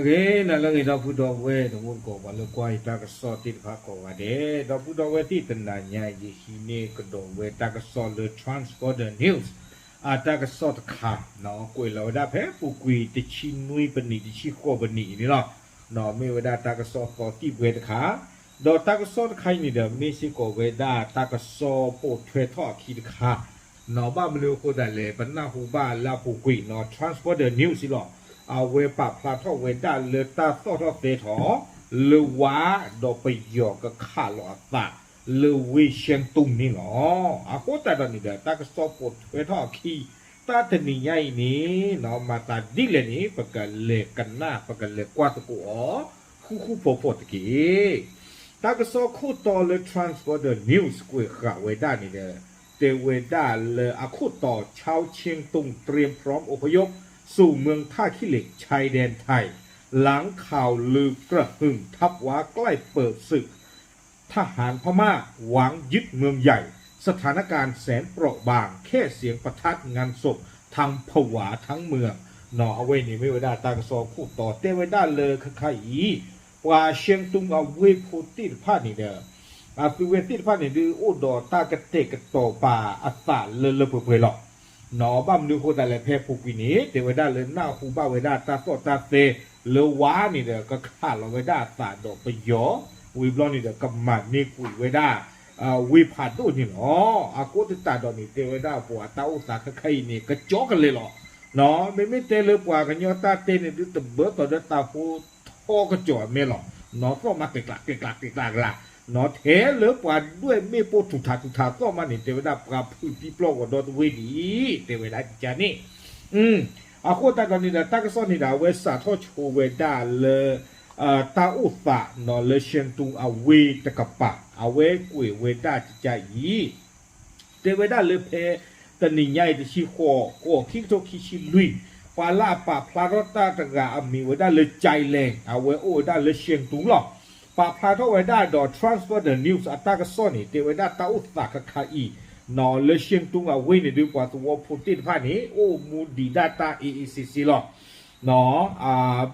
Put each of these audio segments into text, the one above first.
ဂ့ၤနၤလၢအဂ့ၤ ဒီပုၢ်ဒီဝဲၢ်တံၤသကိး ပှၤလၢကွၢ်ယတၢ်ကစီၣ်သ့ၣ်တဖၣ်ကိးဂၤဒဲး, ဒီပုၢ်ဒီဝဲၢ်သ့ၣ် တနၤညါအံၤ ယဟံးန့ၢ်ကဒီးဝဲတၢ်ကစီၣ်လၢ Transborder News အတၢ်ကစီၣ်တခါ, ကွဲးလီၤဝဲဒၣ်ဖဲအပူၤကွံာ်တဆံနွံပနံး တဆံဃိးပနံးအံၤန့ၣ်လီၤ. မ့ၢ်ဝဲဒၣ်တၢ်ကစီၣ်သီသံၣ်ဘှဲတခါ, ဒီးတၢ်ကစီၣ်တခါအံၤန့ၣ်ဒီး မ့ၢ်စ့ၢ်ကီးဝဲဒၣ်တၢ်ကစီၣ်ပိာ်ထွဲထီၣ်အခံတခါ ဘၣ်မနုၤအဃိသတးလဲၣ်, ပနၢ်ဟူဘၣ်လၢအပူၤကွံာ် Transborder News အံၤလီၤ. အဝဲပာ်ဖျါထီၣ်ဝဲဒၣ်လၢတၢ်သီၣ်ထီၣ်သဲထီၣ် လၢဝါဒီးပယီၤကခးလီၤအသး လၢဝ့ၢ်ရှဲၣ်တူၣ်န့ၣ်လီၤ. အဃိသတးဒီးန့ၣ်ဒီး တၢ်ကစီၣ်ပိာ်ထွဲထီၣ်အခံ တၢ်တနံၤညါအံၤန့ၣ် မၤသးဒ်လဲၣ်န့ၣ် ပကလဲၤကနၣ် ပကလဲၤကွၢ်သကိးအီၤ ဃူဃူဖိးဖိးတက့ၢ်. တၢ်ကစီၣ်ခိၣ်တီလၢ Transborder News ကွဲးဃာ်ဝဲဒၣ်န့ၣ်ဒီး တဲဝဲဒၣ်လၢအခိၣ်တီ ชาวเชียงตุงเตรียมพร้อมอพยพสู่เมืองท่าขี้เหล็ก ชายแดนไทย หลังข่าวลือกระหึ่มทัพว้าใกล้เปิดศึก ทหารพม่าหวังยึดเมืองใหญ่ สถานการณ์แสนเปราะบาง แค่เสียงประทัดงานศพ ทำผวาทั้งเมือง အဝဲန့ၣ်မ့ၢ်ဝဲဒၣ်တၢ်ကစီၣ်ခိၣ်တီ တဲဝဲဒၣ်လၢခဲခါအံၤ ပှၤရှဲၣ်တူၣ်အဝ့ၢ်ဖိသ့ၣ်တဖၣ်န့ၣ်ဒီး အသုဝဲသ့ၣ်တဖၣ်န့ၣ်ဒုး အိၣ်ဒီးတၢ်ကတဲာ်ကတီၤပာ်အသးလၢလၢပှဲၤပှဲၤလီၤ. ဘၣ်မနုၤအဃိသတးလဲၣ် ဖဲအပူၤကွံာ်န့ၣ် တဲဝဲဒၣ်လၢနၢ်ဟူဘၣ်ဝဲဒၣ်တၢ်သီၣ်တၢ်သဲ လၢဝါန့ၣ်ဒီး ကခးလီၤဝဲဒၣ်အသးဒီးပယီၤ ဝံၤဘျီန့ၣ်ဒီး ကမၤန့ၢ်ကွံာ်ဝဲဒၣ် ဝ့ၢ်ဖးဒိၣ်န့ၣ်လီၤ. အဃိသတးဒီးန့ၣ် တဲဝဲဒၣ်ပှၤတၢ်အိၣ်သးခဲခါအံၤန့ၣ် ကကၠီကလဲာ်လီၤ. မ့မ့ၢ်တဲလၢပှၤကညီတၢ်တဲန့ၣ်ဒုး တဘၢသိးဒီးတၢ်ဟိထီကစီၣ်အမဲာ်လီၤ. နီၢ်သီၣ်မး ကျဲးကျးကျဲးကျးကျဲးကျးကျး နီၢ်ထဲလၢပှၤဒွဲၣ်မ့ၣ်ပိၢ်ထူးထးထူးထးသီၣ်မးန့ၣ် တဲဝဲဒၣ်ပှၤဖုးသံပျီၢ်ဂီၤဒီတဝ့ၢ်ဒံး တဲဝဲဒၣ်ကကန့ၣ် အဃိသတးဒီးန့ၣ်ဒီး တၢ်ကစီၣ်န့ၣ်ဒီး အဝဲစးထီၣ်ဆိဝဲဒၣ်လၢ တၢ်အိၣ်သးနီၢ်လၢရှဲၣ်တူၣ်အဝ့ၢ်တကပၤ အဝဲကွဲးဝဲဒၣ်ကကအံၤ တဲဝဲဒၣ်လၢဖဲတနံၤညါအံၤ တဆံဃိး ဃိး ခံကထိခံဆံလွံၢ် ပှၤလၢအပာ်ဖျါထီၣ်တၢ်တဂၤအမံၤဝဲဒၣ်လၢ ကၠဲးလဲၣ် အဝဲအိၣ်ဝဲဒၣ်လၢရှဲၣ်တူၣ်လီၤ. ပာ်ဖျါထီၣ်ဝဲဒၣ်ဒီး Transworld News အတၢ်ကစီၣ်န့ၣ် တဲဝဲဒၣ်တၢ်အိၣ်သးခါခါအံၤ နီၢ်လၢရှဲၣ်တူၣ်အဝ့ၢ်န့ၣ်ဒုး ပှၤသဝီဖိသ့ၣ်တဖၣ်န့ၣ် အိၣ်မူဒံးဒၣ်တၢ်အ့ၣ်အ့ၣ်စ့စ့လီၤ.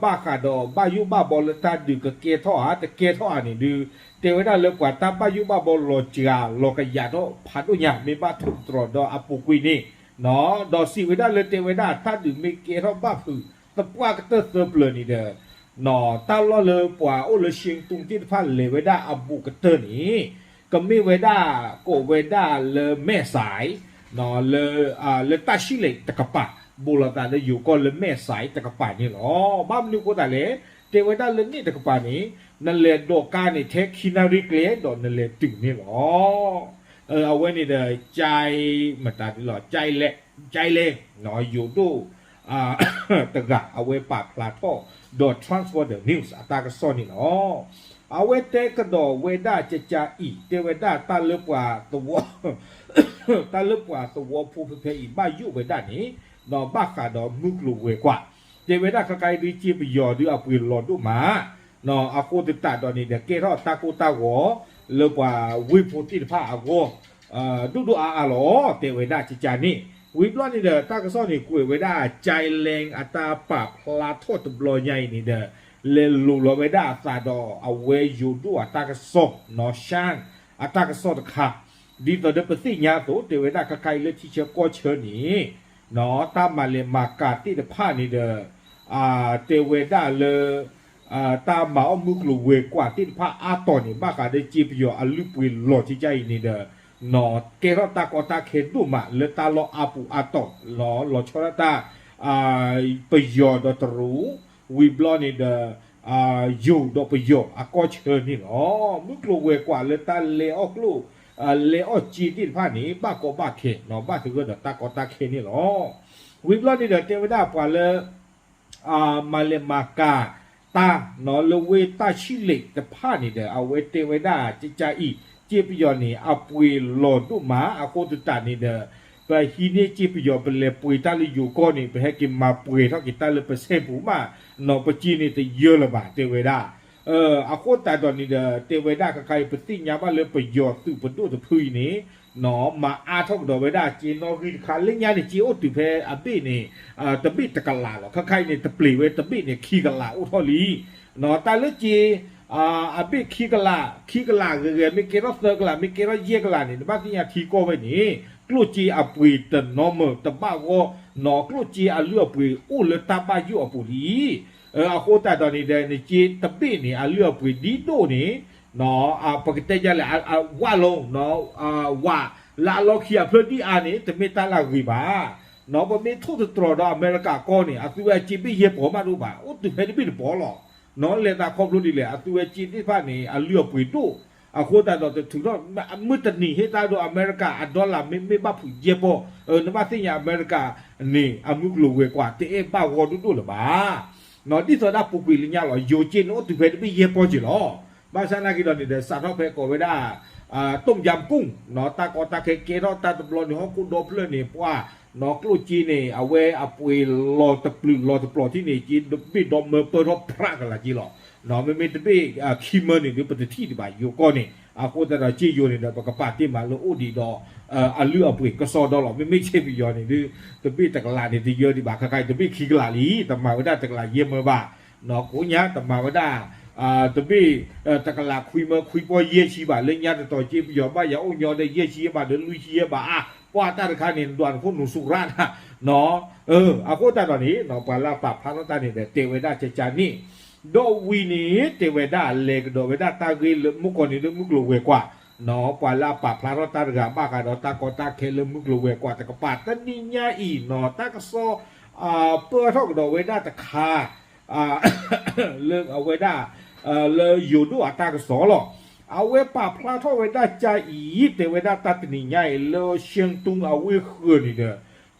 ဘၣ်ဃးဒီးဘၣ်ယိၣ်ဘၣ်ဘီလၢတၢ်ဒုးကကဲထီၣ်ဧါ တကဲထီၣ်ဧါန့ၣ်ဒုး တဲဝဲဒၣ်လၢပှၤတၢ်ဘၣ်ယိၣ်ဘၣ်ဘီလီၤစှၤလီၤကယာ်ထီၣ်ဖးဒိၣ်ညါ မ့ၢ်ဘၣ်ထိၣ်သတြီၤဒီးအပူၤကွံာ်န့ၣ် ဒီးစံးဝဲဒၣ်လၢတဲဝဲဒၣ်တၢ်ဒုးမ့ၢ်ကဲထီၣ်ဘၣ်ဖုး သပှၢ်ကတၢၢ်သၢပျၢၤန့ၣ်ဒီး တၢ်လီၢ်လၢပှၤအိၣ်လၢရှဲၣ်တူၣ်သ့ၣ်တဖၣ်လဲၤဝဲဒၣ်အဘူးကတၢၢ်န့ၣ် ကမ့ၢ်ဝဲဒၣ် ကိးဝဲဒၣ်လၢမဲၣ်စဲး လၢ လၢတၢ်ဆံၣ်လဲၣ်တကပၤ ဘူးလိာ်သးလၢယိၤကီၢ်လၢမဲၣ်စဲးတကပၤန့ၣ်လီၤ. ဘၣ်မနုၤအဃိသတးလဲၣ် တဲဝဲဒၣ်လၢန့ၣ်တကပၤန့ၣ် နလဲၤဒိးကါန့ၣ် ထဲခံနၣ်ရံၣ်ကျဲဒီးနလဲၤတုၤန့ၣ်လီၤ. အဝဲန့ၣ်ဒီး ကၠဲး မတၤဒ်လီၤ ကၠဲးလဲၣ် ယိၤဒိၣ် တဂၤ အဝဲပာ်ဖျါထီၣ်ဒီး Transworld News အတၢ်ကစီၣ်န့ၣ်လီၤ. အဝဲတဲကဒီးဝဲဒၣ်ကကအံၤ တဲဝဲဒၣ်တၢ်လၢပှၤသဝီ တၢ်လၢပှၤသဝီဖိဖဲဖဲအံၤ ဘၣ်ယိၣ်ဝဲဒၣ်န့ၣ် ဒီးဘၣ်ဃးဒီးမုၢ်ကျိၤဝဲၤကွာ် တဲဝဲဒၣ်ခဲခါအံၤဒုးစ့ပယီၤဒုးအပှ့ၤလီၤဒိၣ်မး အဃိသတးဒီးန့ၣ်ဒီး ကဲထီၣ်တၢ်ကိၢ်တၢ်ဂီၤ လၢပှၤဝ့ၢ်ဖိသ့ၣ်တဖၣ်အဂီၢ် ဒိၣ်ဒိၣ်အါအါလီၤ တဲဝဲဒၣ်ကကန့ၣ် ဝံၤဘျီန့ၣ်ဒီး တၢ်ကစီၣ်န့ၣ်ကွဲးဝဲဒၣ် ကၠဲးလဲၣ် အတၢ်ပာ်ဖျါထီၣ်တဘျီညါအံၤန့ၣ်ဒီး လဲၤလိၤလီၤဝဲဒၣ်အသးဒီးအဝဲယိၤဒိၣ်အတၢ်ကစီၣ် နီၢ် ရှၣ် အတၢ်ကစီၣ်တခါ ဒ်သိးဒီးပသ့ၣ်ညါအသိး တဲဝဲဒၣ်ခဲခါအံၤလၢထံဆၢကီၢ်ဆၢန့ၣ် တၢ်မၤလဲၤမၤကၤသ့ၣ်တဖၣ်န့ၣ်ဒီး တဲဝဲဒၣ်လၢ တၢ်မၤအီၣ်မုၢ်ကျိၤဝဲၤကွာ်သ့ၣ်တဖၣ်အါတီၤန့ၣ် ဘၣ်ဃးဒီးစ့ပယီၤအလုၢ်ပှ့ၤလီၤကကအံၤန့ၣ်ဒီး ကဲထီၣ်တၢ်ကီတၢ်ခဲဒိၣ်မးလၢတၢ်လီၢ်အါပူၤအါတီၤ လီၤဆီဒၣ်တၢ် ပယီၤဒီးတရူး ဝံၤဘျီန့ၣ်ဒီး ယိၤဒီးပယီၤအကီၢ်ဆၢန့ၣ်လီၤ. မုၢ်ကျိၤဝဲၤကွာ်လၢတၢ်လဲၤအီၣ်ကျိၣ် လဲၤအီၣ်စ့သ့ၣ်တဖၣ်န့ၣ် ဘၣ်ကီဘၣ်ခဲ ဘၣ်သဂၢၢ်ဒီးတၢ်ကီတၢ်ခဲန့ၣ်လီၤ. ဝံၤဘျီန့ၣ်ဒီးတဲဝဲဒၣ်ပှၤလၢ မၤလဲၤမၤကၤတၢ်နီၢ်လၢဝ့ၢ်တၢ်ဆံၣ်လဲၣ်တဖၣ်န့ၣ်ဒီး အဝဲတဲဝဲဒၣ်ကကအံၤ စ့ပယီၤန့ၣ် အပှ့ၤလီၤဒိၣ်မး အဃိသတးန့ၣ်ဒီး ပဟံးန့ၢ်စ့ပယီၤ ပလဲၤပှ့ၤတၢ်လၢယိၤကီၢ်န့ၣ် ပဟဲက့ၤမၤပှဲၤထီၣ်က့ၤတၢ်လၢပစဲပူၤမး နီၢ်ပစ့န့ၣ်တယၢလၢၤဘၣ် တဲဝဲဒၣ် အဃိသတးဒီးန့ၣ်ဒီး တဲဝဲဒၣ်ခဲခါအံၤ ပသ့ၣ်ညါဘၣ်လၢပယီၤသုးပဒိၣ်တဖုအံၤန့ၣ် မၤအါထီၣ်ကဒီးဝဲဒၣ်စ့နီၣ်ဂံၢ်တခါ လၢညါန့ၣ် စ့အိၣ်တုၤဖဲအဘ့ၣ်န့ၣ် တဘ့ၣ်တကလးလီၤ. ခဲခါအံၤန့ၣ် တပျ့ၤဝဲတဘ့ၣ်န့ၣ် ခံကလးအိၣ်ထီၣ်လံ. တၢ်လၢစ့ အဘ့ၣ်ခံကလး ခံကလးဂဲၤဂဲၤ မ့ၢ်ကဲထီၣ်သၢကလး မ့ၢ်ကဲထီၣ်ယဲၢ်ကလးန့ၣ် နဘၣ်သ့ၣ်ညါထံကီၢ်ဝဲန့ၣ် ကျိၣ်စ့အပှ့ၤတနီၤမၢၢ်တဘၣ်ဂီၢ် နီၢ်ကျိၣ်စ့အလုၢ်အပှ့ၤအိၣ်လၢတၢ်ဘၣ်ယိၣ်အပူၤလံ. အဃိသတးဒီးန့ၣ်ဒီး နစ့တဘ့ၣ်န့ၣ် အလုၢ်အပှ့ၤဒ်ဒိၣ်န့ၣ် ပကတဲယလဲၣ် ဝၣ်လီၤ ဝၣ် လၢအလီၢ်ခံအဖျၢၣ်ဒ်အါန့ၣ် တမ့ၢ်တၢ်လၢအဂ့ၤဘၣ်. ပမ့ၢ်ထိၣ်သတြီၤဒီးအမဲရကၤကီၢ်န့ၣ် အသုဝဲအစ့ဘ့ၣ်ယဲၢ်ပီၤမးတအိၣ်ဘၣ် အိၣ်တုၤဖဲတဘ့ၣ်တပီၤလီၤ. လဲၤသးခီဖျိဒ်လဲၣ် အသုဝဲစ့သ့ၣ်တဖၣ်န့ၣ် အလုၢ်အပှ့ၤဒိၣ် အဃိသတးဒီးတထုးထီၣ် မုၢ်တနံၤဟ့ၣ်တၢ်ဒီးအမဲရကၤအ dollar မ့မ့ၢ်ဘၣ်ဖုးယဲၢ်ပီၤ နဘၣ်သ့ၣ်ညါအမဲရကၤန့ၣ် အမုၢ်ကျိၤဝဲၤကွာ် တအဲၣ်ဘၣ်ဂီၢ်ဒိၣ်ဒိၣ်လၢၤဘၣ်. ဒ်သိးဒၣ်ပူၤကွံာ်လၢညါလီၤ ယိၤစ့န့ၣ်အိၣ်တုၤဖဲတဘ့ၣ်ယဲၢ်ပီၤက့ၤလီၤ. ဘၣ်ဆၣ်နာ်က့ဒီးန့ၣ်ဒီး စးထီၣ်ဖဲကိးဝဲဒၣ် တုမ်ယမ်ကူၣ် တၢ်ကီတၢ်ခဲကဲထီၣ်တၢ်တဘျီန့ၣ် ဟီၣ်ခိၣ်ဒီဖျၢၣ်န့ၣ် ပှၤ နီၢ်ကျိၣ်စ့န့ၣ် အဝဲအပှ့ၤလီၤတပျုာ်လီၤတပျီၤထံၣ်န့ၣ် စ့တဘ့ၣ်ဒီမၢပၢၢ်ထီၣ်ဖြးကလးက့ၤလီၤ. မ့မ့ၢ်တဘ့ၣ်ခံမၢန့ၣ်ဒုး ပတထံၣ်ဒံးဘၣ်ယိၤကီၢ်န့ၣ် အဃိသတးဒီးစ့ယိၤန့ၣ်ဒီး ပကပာ်တ့ၢ်မးလၢအိၣ်ဒံးဒီး အလုၢ်အပှ့ၤကစီဒီလီၤ. မ့မ့ၢ်စ့ပယီၤန့ၣ်ဒုး တဘ့ၣ်တကလးန့ၣ် တယၢဒံးဘၣ် ခဲခါအံၤ တဘ့ၣ်ခံကလးလံ တမၤဝဲဒၣ်တကလးယဲၢ်မၢဘၣ် ကိးညါ တမၤဝဲဒၣ် တဘ့ၣ် တကလးခွံမၢခွံပီၢ်ယဲၢ်ဆံဘၣ် လၢညါတတီၤစ့ပယီၤဘၣ်ယၤအိၣ်ညီဒီး ယဲၢ်ဆံယဲၢ်ဘၣ်ဒီး လွံၢ်ဆံယဲၢ်ဘၣ်အါ ပှၤတၢ်တခါန့ၣ် ဒွးနခိၣ်နူၤစူၤရၣ်နၤ အဃိသတးဒီးန့ၣ် ပှၤလၢအပာ်ဖျါထီၣ်တၢ်န့ၣ်ဒီး တဲဝဲဒၣ်ကကန့ၣ် ဒီးဝံၤန့ၣ် တဲဝဲဒၣ်လဲၤကဒီးဝဲဒၣ်တၢ်ဂ့ၢ်လၢမုၢ်ကီၢ်န့ၣ်လၢမုၢ်ကျိၤဝဲၤကွာ် ပှၤလၢအပာ်ဖျါထီၣ်တၢ်တဂၤဘၣ်ဃးဒီးတၢ်ကီတၢ်ခဲလၢမုၢ်ကျိၤဝဲၤကွာ်တကပၤ တနံၤညါအံၤနီၤ တၢ်ကစီၣ် ပၢၢ်ထီၣ်ကဒီးဝဲဒၣ်တခါ လၢအဝဲဒၣ် လၢယိၤဒိၣ်အတၢ်ကစီၣ်လီၤ. အဝဲပာ်ဖျါထီၣ်ဝဲဒၣ်ကကအံၤ တဲဝဲဒၣ်တၢ်တနံၤညါအံၤ လၢရှဲတူအဝ့ၢ်ဃၢၤန့ၣ်ဒီး တၢ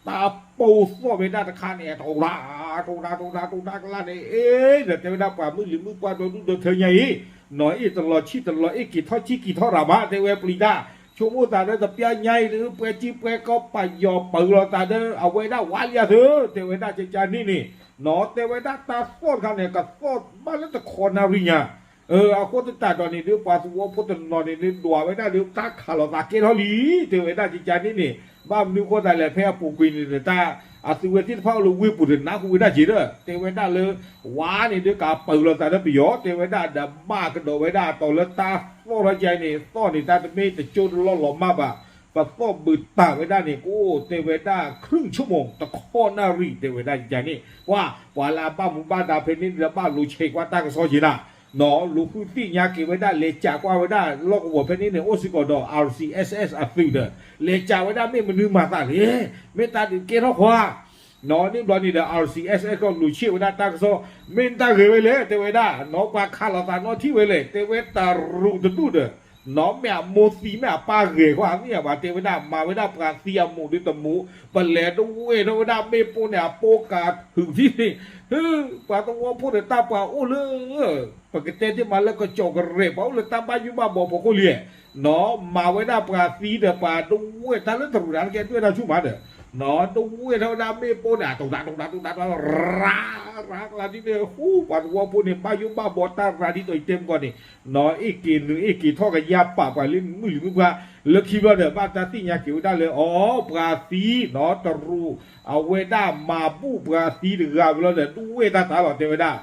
်ပိာ်သီၣ်ဝဲဒၣ်တခါန့ၣ် တရၣ် တရၣ် တရၣ် တရၣ်ကလါန့ၣ် အ့ ဒီးတဲဝဲဒၣ်ပှၤမုၢ်လံၤမုၢ်ပှၢ် ဒီဒူၣ်ဒီထၢညါအံၤ နီၢ်အ့ၣ်တလီၤဆံၣ်တလီၤ အ့ၣ်က့ၤထီၣ်ဆံၣ်က့ၤထီၣ်ရၤမး တဲဝဲပျံၤတၢ် ဆိကမိၣ်သးဒီးတပျၢ်ညါအံၤ ပှဲၤကံပှဲၤကီပာ်ယီၤပၢၤလီၤသးဒီး အဝဲဒၣ်ဝါလံအသၢ တဲဝဲဒၣ်ကကန့ၣ်န့ၣ် နီၢ်တဲဝဲဒၣ်တၢ်သီၣ်တခါန့ၣ် ကသီၣ်ဘၣ်လၢတခီနၣ်ရံၣ်ညါ အဃိသတးဒီးန့ၣ်ဒုး ပှၤသဝီဖိတနီၤန့ၣ်ဒုး ဒွးဝဲဒၣ်လၢတၢ်ခးလိာ်သးကဲထီၣ်လံ တဲဝဲဒၣ်ကကန့ၣ်န့ၣ် ဘၣ်မနုၤဃိသးလဲၣ် ဖဲအပူၤကွံာ်န့ၣ်ဒီး တၢ်အသုဝဲသ့ၣ်တဖၣ်အိၣ်လၢဝ့ၢ်ပူၤဒီးနၢ်ဟူဝဲဒၣ်က့ၤဒီး တဲဝဲဒၣ်လၢ ဝါန့ၣ်ဒုးကပၢၤလီၤသးဒီးပယီၤ တဲဝဲဒၣ်ဒီးဘၣ်ကဒီးဝဲဒၣ်အတီၤလၢတၢ်သီၣ်ထီၣ်ကန့ၣ် သီၣ်န့ၣ်တၢ်တမ့ၢ်တကၠိတလီၢ်လီၤမၢ်ဘၣ် ပသီၣ်ဘုးတၢ်ဝဲဒၣ်န့ၣ် ကအိၣ်တဲဝဲဒၣ် ခရုၣ်ဆိကမိၣ် တခီနၣ်ရံၣ် တဲဝဲဒၣ်ကကန့ၣ် ပှၤ ပှၤလၢအဘၣ်မူဘၣ်ဒါဖဲန့ၣ်ဒီး ဘၣ်လူၤဆဲးကွၢ်တၢ်ကစီၣ်က့ၤနၤ နီၢ်လူၤဃုသ့ၣ်ညါက့ၤဝဲဒၣ် လဲၤကးကွၢ်ဝဲဒၣ် လီၢ်ကဝီၤဖဲန့ၣ်န့ၣ် အိၣ်စ့ၢ်ကီးဒီး RCSS အသုးဒီး လဲၤကးဝဲဒၣ်မ့ၢ်မနုၤမၤသးလဲၣ် မ့ၢ်တၢ်ဒုးကဲထီၣ်ခွါ နီၢ်န့ၣ်ဘျီန့ၣ်ဒီး RCSS ကလူၤဆဲးဝဲဒၣ်တၢ်ကစီၣ် မ့ၢ်တၢ်ဂ့ၤဝဲလဲၣ် တဲဝဲဒၣ် နီၢ်ပှၤခးလိာ်သးနီၢ်ထံၣ်ဝဲလဲၣ် တဲဝဲတရူးတဒူၣ်ဒီး နီၢ်မ့ၢ်အမိၢ်သံမ့ၢ်အပၢ်ဂဲၤကွၢ်သ့ၣ်ညါဘၣ် တဲဝဲဒၣ် မၤဝဲဒၣ်ပှၤသံအမိၢ်ဒုးတမူး ပလဲၤဒွဲၣ်ထီၣ်ဝဲဒၣ်မ့ၣ်ပိၢ်န့ၣ် အပိၢ်ကးဖုးထံၣ်န့ၣ် ပှၤသဝီဖိဒီးတၢ်ပှၤအိၣ်လၢ ပကတဲတ့ၢ်မးလၢကစီၣ်ကရဲး ပှၤအိၣ်လၢတၢ်ဘၣ်ယိၣ်ဘၣ်ဘီဖီခိၣ်လံ နီၢ်မၤဝဲဒၣ်ပှၤသံဒီးပှၤဒွဲၣ်တၢ်လၢတရူးတၢ်တကဲဒွဲၣ်တၢ်ဆူၣ်မးဒီး နီၢ်ဒွဲၣ်ထီၣ်ဝဲဒၣ်မ့ၣ်ပိၢ်န့ၣ် တိၤတၢ်တိၤတၢ်တိၤတၢ် ရၤ ရၤကလါဒ်န့ၣ် ဟူ ပှၤသဝီဖိန့ၣ် ဘၣ်ယိၣ်ဘၣ်ဘီတၢ်ရၤဒ်သိးယတဲမုၢ်ကီၢ်န့ၣ် နီၢ်အ့ၣ်က့ၤနုာ်အ့ၣ်က့ၤထီၣ်ကယါပာ်ပှၤလၢမုၢ်လံၤမုၢ်ပှၢ် လၢခံဘျီဒီး ဘၣ်တၢ်သ့ၣ်ညါက့ၤဝဲဒၣ်လၢ အီ ပှၤသံ နီၢ်တရူး အဝဲဒၣ်မၤဘူၣ်ပှၤသံတဂၤဝံၤလီၤဒီး ဒွဲၣ်တၢ်တၢ်လီၤ တဲဝဲဒၣ်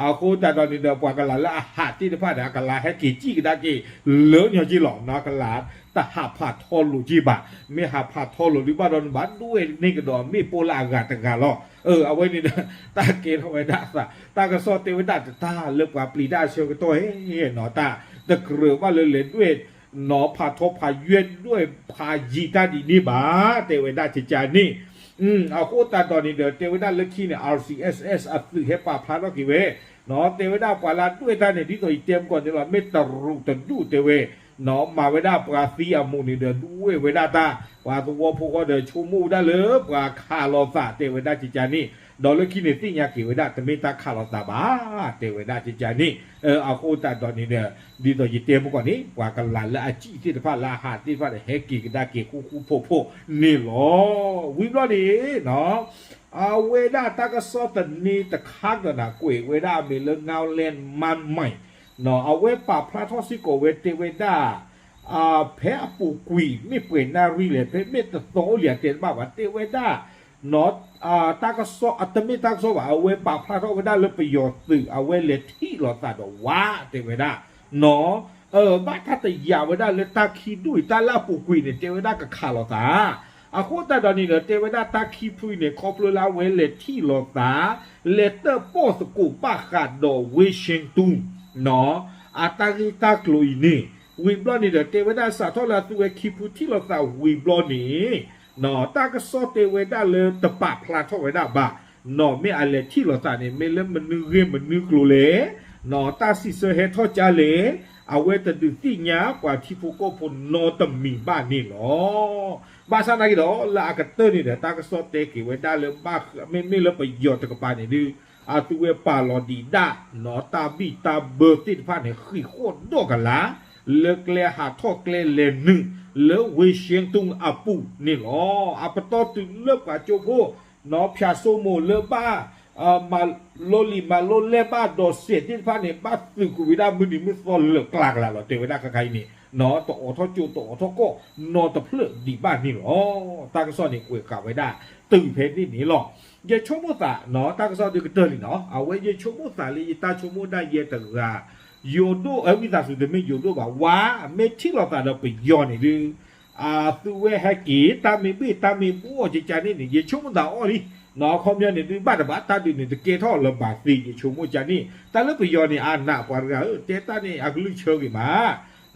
အဃိသတးဒီးန့ၣ်ဒီး ပှၤကလၤလၢအဟးသ့ၣ်တဖၣ်ဒီး အကလၤဟဲက့ၤစံၣ်ကဒါက့ၤ လၢညီက့လီၤ နီၢ်ကလၤ တဟးဖးထီလိာ်က့ဘၣ် မ့ၢ်ဟးဖးထီလိာ်ဒုးဘၣ်ဒီးနဘၣ်ဒွဲၣ်န့ၢ်ကဒီးမ့ၣ်ပိၢ်လၢအဂၤတဂၤလီၤ အဝဲန့ၣ်ဒီး တၢ်ကဲထီၣ်ဝဲဒၣ်အသး တၢ်ကစီၣ်တဲဝဲဒၣ်တတၢ်လၢပှၤပျံၤတၢ်အဆၢကတီၢ်ဟဲနီၢ်တၢ် တကြၢးဘၣ်လၢလဲၤဒွဲၣ် နီၢ်ဖးထီဖးယွဲၢ်ဒွဲၣ်ဖးယံၤတၢ်ဒ်န့ၣ်ဘၣ် တဲဝဲဒၣ်ကကန့ၣ် အဃိသတးဒီးန့ၣ်ဒီး တဲဝဲဒၣ်လၢခံန့ၣ် RCSS အသုးဟဲပာ်ဖျါထီၣ်က့ၤဝဲ နီၢ်တဲဝဲဒၣ်ပှၤလၢဒွဲၣ်တၢ်န့ၣ် ဒ်သိးယတဲမုၢ်ကီၢ်န့ၣ်လီၤ မ့ၢ်တရူးတဒူၣ်တဲဝဲ နီၢ်မၤဝဲဒၣ်ပှၤသံအမိၢ်န့ၣ်ဒီး ဒွဲၣ်ဝဲဒၣ်တၢ် ပှၤသဝီဖိဃီဒီး ဆိကမိၣ်ဝဲဒၣ်လၢပှၤခးလိာ်သး တဲဝဲဒၣ်ကကန့ၣ် ဒီးလၢခံန့ၣ်သ့ၣ်ညါက့ၤဝဲဒၣ် တမ့ၢ်တၢ်ခးလိာ်သးဘၣ် တဲဝဲဒၣ်ကကန့ၣ် အဃိသတးဒီးန့ၣ်ဒီး ဒ်သိးယတဲမုၢ်ကီၢ်န့ၣ် ပှၤကလၤလၢအစံၣ်သ့ၣ်တဖၣ်လၢအဟးသ့ၣ်တဖၣ်ဒီး ဟဲက့ၤကဒါက့ၤဃူဃူဖိးဖိးန့ၣ်လီၤ. ဝံၤဘျီန့ၣ် အဝဲဒၣ်တၢ်ကစီၣ်သန့တခါကဒီးနၤ ကွဲးဝဲဒၣ်အမံၤလၢ ငါးလမ်းမၢၢ်မၢၢ် အဝဲပာ်ဖျါထီၣ်စ့ၢ်ကီးဝဲတဲဝဲဒၣ် ဖဲအပူၤကွံာ်မ့ၢ်ပှဲၤနၣ်ရံၣ်လဲၣ် ဖဲမ့ၢ်တသီအိၣ်လံအတဲတဘၣ်ဘၣ် တဲဝဲဒၣ် တၢ်ကစီၣ် တမ့ၢ်တၢ်ကစီၣ်ဘၣ် အဝဲပာ်ဖျါထီၣ်ဝဲဒၣ်လၢပယီၤသုး အဝဲလဲၤထံၣ်လိာ်သးဒီးဝါ တဲဝဲဒၣ် ဘၣ်တၢ်တယာ်ဝဲဒၣ်လၢတၢ်ခံဒူၣ်အံၤ တၢ်လၢအပူၤကွံာ်န့ၣ် တဲဝဲဒၣ်ကခးလိာ်သး အဃိသတးဒီးန့ၣ်ဒီး တဲဝဲဒၣ်တၢ်ခံဖုအံၤန့ၣ် ခီဖျိလၢအဝဲလဲၤထံၣ်လိာ်သး လဲၤတၢၣ်ပီၣ်သကိးဘၣ်ဃးဒီး Washington အတၢ်ဂ့ၢ်တၢ်ကျိၤအံၤန့ၣ် ဝံၤဘျီန့ၣ်ဒီး တဲဝဲဒၣ်စးထီၣ်လၢအသုဝဲခံဖုထံၣ်လိာ်သးဝံၤဘျီန့ၣ် တၢ်ကစီၣ်တဲဝဲဒၣ်လၢတပာ်ဖျါထီၣ်ဝဲဒၣ်ဘၣ် နီၢ်မ့ၢ်အလဲၤထံၣ်လိာ်သးန့ၣ် မ့ၢ်လၢမနုၤဂ့ၢ်မနုၤကျိၤလဲၣ် နီၢ်တၢ်စံးဆၢဟဲထီၣ်ကါလဲၣ် အဝဲတဒုးသ့ၣ်ညါပှၤထံဖိကီၢ်ဖိနီတမံၤဘၣ်န့ၣ်လီၤ. ဘၣ်ဆၣ်သနာ်က့ဒီး လၢအကတၢၢ်န့ၣ်ဒီး တၢ်ကစီၣ်တဲက့ၤဝဲဒၣ်လၢ မ့မ့ၢ်လၢပယီၤတကပၤန့ၣ်ဒုး အသုဝဲပာ်လီၤဒံးဒၣ် နီၢ်တၢ်ဘံၣ်တၢ်ဘၢသ့ၣ်တဖၣ်န့ၣ် ဃံးဃီၣ်ဒီးကလး လၢကျဲဟးထီၣ်ကျဲလဲၤနုာ် လၢ Washington အပူၤန့ၣ်လီၤ. အပတီၢ်တုၤလၢပှၤကၠိဖိ နီၢ်ဖၠးစိမိၤလၢဘၣ် မၤလိလံာ်မၤလိလဲၢ်ဘၣ်ဒီးစဲးသ့ၣ်တဖၣ်န့ၣ် ဘၣ်သုးကွံာ်ဝဲဒၣ်မုၢ်နံၤမုၢ်သီလၢာ်ကျါကလးလီၤ တဲဝဲဒၣ်ခါခါအံၤန့ၣ် နီၢ်တအိးထီၣ်ကၠိတအိးထီၣ်ကီၢ် နီၢ်တဖျၢၣ်ဒံးဘၣ်န့ၣ်လီၤ. တၢ်ကစီၣ်န့ၣ်ကွဲးဃာ်ဝဲဒၣ်တုၤဖဲန့ၣ်န့ၣ်လီၤ. ယဆိကမိၣ်သး နီၢ်တၢ်ကစီၣ်ဒုးကတၢၢ်လံနီၢ် အဝဲယဆိကမိၣ်သးလၢယတၢ်ဆိကမိၣ်ဒၣ်ယဲတဂၤ ယိၤဒိၣ် အဝံသးစူၤတမ့ၢ်ယိၤဒိၣ်ဘၣ် ဝါ မ့ၢ်ထံၣ်လိာ်သးဒီးပယီၤန့ၣ်ဒုး အသုဝဲဟဲက့ၤ တၢ်မ့ၢ်ဘ့ၣ်တၢ်မ့ၢ်ဘှီၣ်ကကန့ၣ်န့ၣ် ယဆိကမိၣ်သးအီၤလံ နီၢ်ခီပညီန့ၣ်ဒုး ဘၣ်တဘၣ်တၢ်ဒုးန့ၣ် တကဲထီၣ်လၢၤဘၣ်သ့ ယဆိကမိၣ်ကန့ၣ် တၢ်လၢပယီၤန့ၣ် အနးပှၤတဂၤဧၢ တဲတၢ်န့ၣ် အကလုၢ်ဆၢဂ့ၤမး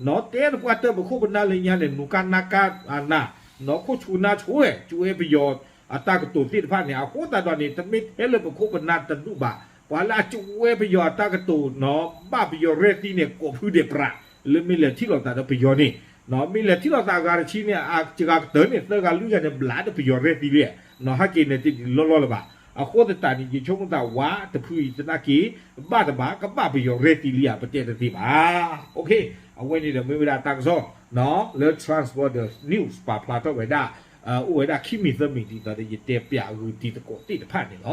နီၢ်တဲတပှၢ်တၢၢ်ပခိၣ်ပနၢ်လၢညါန့ၣ် နူၤကါနါကါအနး နီၢ်ခိၣ်ဆူနါဆိဝဲ ကၠိဝဲပယီၤ အတၢ်ကတိၤသ့ၣ်တဖၣ်န့ၣ် အဃိသတးဒီးန့ၣ် တမ့ၢ်ထဲလၢပခိၣ်ပနၢ်တဒူၣ်ဘၣ် ပှၤလၢအကၠိဝဲပယီၤအတၢ်ကတိၤနီၢ် ဘၣ်ပယီၤရဲၣ်သံန့ၣ် ကိးဖုဒဲးပြး လၢမ့ၢ်လဲၤထံၣ်လိာ်သးဒီးပယီၤန့ၣ် နီၢ်မ့ၢ်လဲၤထံၣ်လိာ်သးအဂၤတဆံန့ၣ် အစှၤကတၢၢ်န့ၣ် သၢဂၤလွံၢ်ဂၤန့ၣ် ဘျးဒီးပယီၤရဲၣ်သံလံ နီၢ်ဟဲက့ၤန့ၣ်တဒ်လီၢ်လီၢ်လၢၤဘၣ် အဃိသတးန့ၣ် ယဆိကမိၣ်သးဝါတဖုအံၤသနာ်က့ ဘၣ်တဘၣ်ကဘၣ်ပယီၤရဲၣ်သံလံဧါ ပတဲတသ့ဘၣ် အဝဲန့ၣ်ဒီးမ့ၢ်ဝဲဒၣ်တၢ်ကစီၣ် လၢ Transworld News ပာ်ဖျါထီၣ်ဝဲဒၣ် အိၣ်ဝဲဒၣ်ခံမံၤသၢမံၤဒ်သိးဒီး ယတဲပျးဂုာ်တံၤသကိးသ့ၣ်တဖၣ်န့ၣ်လီၤ.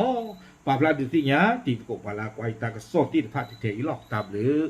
ပာ်ဖျါဒုးသ့ၣ်ညါတံၤသကိးပှၤလၢကွၢ်ယတၢ်ကစီၣ်သ့ၣ်တဖၣ်ထဲအံၤလီၤ. တၢ်ဘျုး